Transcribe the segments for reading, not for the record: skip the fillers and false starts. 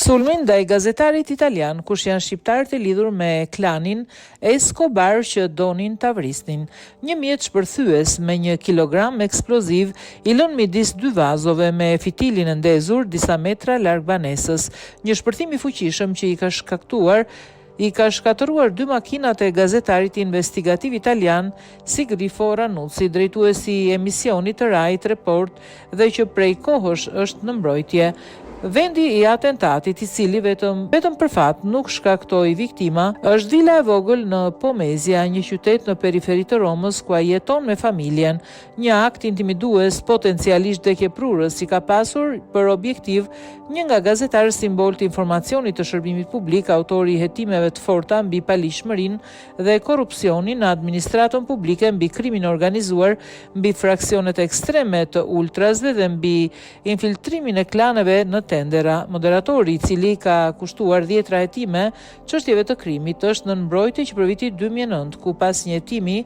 Sulmin ndaj gazetarit italian, kush janë shqiptarët e lidhur me klanin Escobar që donin ta vrisnin. Një mjet shpërthyes me një kilogram eksploziv i lënë midis dy vazove me fitilin e ndezur disa metra larg banesës. Një shpërthim i fuqishëm që i ka shkaktuar i ka shkatërruar dy makinat e gazetarit investigativ italian Sigrifo Ranucci, drejtues i emisionit të Rai-t Report dhe që prej kohësh është në mbrojtje. Vendi i atentatit, i cili vetëm vetëm për fat nuk shkaktoi viktima, është vila e vogël në Pomezia, një qytet në periferi të Romës ku ai jeton me familjen. Një akt intimidues, potencialisht vdekjeprurës, që ka pasur për objektiv një nga gazetarët simbol të informacionit të shërbimit publik, autori i hetimeve të forta mbi paligjshmërinë dhe korrupsionin në administratën publike, mbi krimin e organizuar, mbi fraksionet ekstreme të ultrasve dhe mbi infiltrimin e klaneve në tendera. Moderatori, i cili ka kushtuar dhjetra hetime çështjeve të krimit, është nën mbrojtje që prej vitit 2009, ku pas një hetimi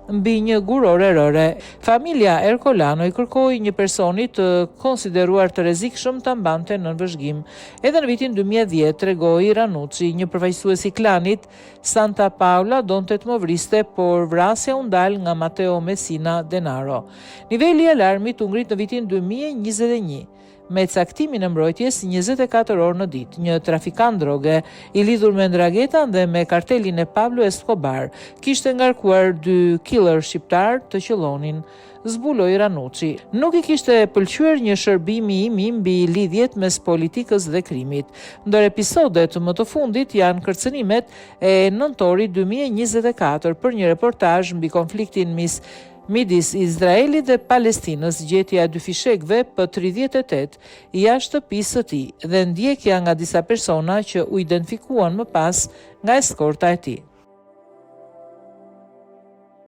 mbi një gurore rëre. Familja Ercolano i kërkoi një personi të konsideruar të rrezikshëm ta mbante nën vëzhgim. Edhe në vitin 2010, tregoi Ranucci, një përfaqësues i klanit Santa Paola donte të më vriste, por vrasja u ndal nga Matteo Messina Denaro. Niveli i alarmit u ngrit në vitin 2021 me caktimin e mbrojtjes 24 orë në ditë. Një trafikant droge i lidhur me Ndranghetan dhe me kartelin e Pablo Escobar kishte ngarkuar dy killer shqiptar të qëllonin, zbuloi Ranucci. Nuk i kishte pëlqyer një shërbimi imi mbi lidhjet mes politikës dhe krimit. Ndër episodet më të fundit janë kërcënimet e nëntorit 2024 për një reportazh mbi konfliktin mis midis Izraelit dhe Palestinës, gjetja e dy fishekëve P38 jashtë shtëpisë së tij dhe ndjekja nga disa persona që u identifikuan më pas nga eskorta e tij.